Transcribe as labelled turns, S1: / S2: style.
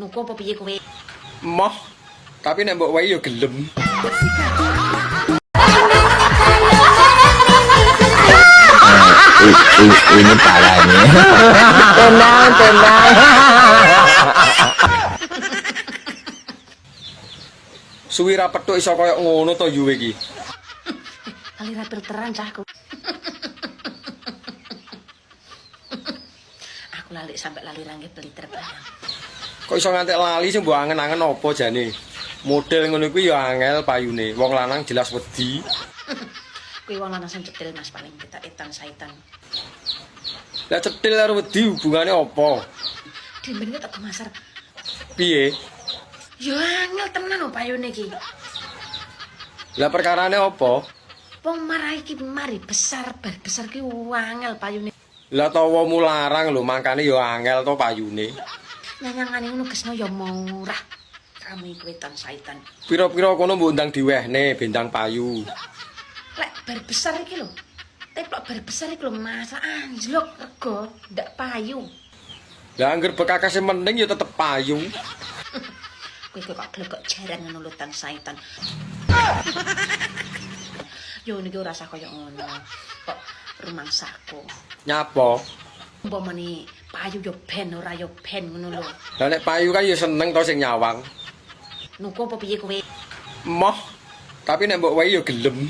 S1: Nuku apa piye kowe?
S2: Moh. Tapi nek mbok wae ya gelem.
S3: Ini parah ini.
S4: Tenang, tenang.
S2: Suwi ra petuk iso koyo ngono to yuwe iki.
S1: Lali ra filteran cah aku. Aku lali sampai lali rangge beli terbayang.
S2: Kok iso ngantek lali sing mbok angen-angen apa jane? Model ngono kuwi ya angel payune. Wong lanang jelas wedi.
S1: Kuwi wong lanang sing cetil Mas paling kita etan saitan.
S2: Lah cetil karo wedi hubungane apa?
S1: Dembene tak gemasar.
S2: Piye?
S1: Yo angel tenan lho payune iki.
S2: Lah perkarane apa?
S1: Wong marah iki mari besar bar besar ki angel payune.
S2: Lah tawamu larang lho mangkane ya angel to payune.
S1: Nyanyangane ngono gesno ya murah. Kamu iku etan saitan.
S2: Pira-pira kono mbok undang diwehne bendang payu.
S1: Lek bar besar iki lho. Teplok bar besar iki lho Mas, anjlok rego ndak payu.
S2: Lah angger bekakase mending ya tetep payu.
S1: Kowe kok glegok jaran ngono lho tan saitan. Yo niki ora usah kaya ngono. Kok rumangsaku.
S2: Nyapa?
S1: Umpamane payu yo ben ora yo ben ngono lho.
S2: Lah nek payu kan ya seneng to sing nyawang.
S1: Nuku apa piye kowe?
S2: Moh. Tapi nek mbok wae ya gelem.